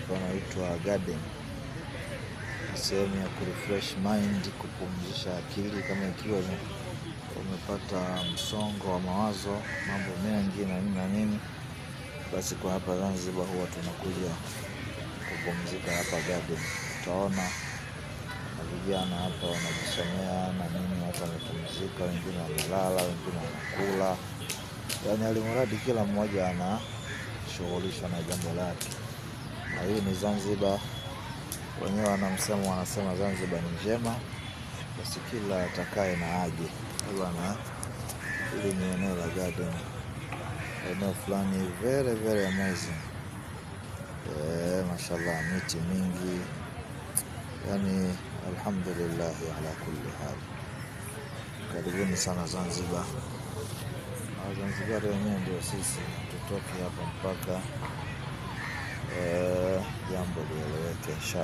panaitwa Garden, sehemu ya kurefresh mind, kupumzisha akili kama ikiwa umepata msongo wa mawazo, mambo mengi na nini na nini, basi kwa hapa Zanzibar huwa tunakuja kupumzika hapa Garden. Utaona na vijana hapa wanajisomea na nini, watu wamepumzika, wengine wamelala, wengine wanakula, yaani alimradi kila mmoja anashughulishwa na jambo lake. Na hii ni Zanzibar, wenyewe wanamsemo, wanasema Zanzibar ni njema, basi kila atakaye na aje bwana. Hili ni eneo la Garden, eneo fulani very very amazing. Mashallah, miti mingi, yani alhamdulillah ala kulli hal. Karibuni sana Zanzibar. Wazanzibari wenyewe ndio sisi, tutoke hapa mpaka jambo lieleweke inshallah.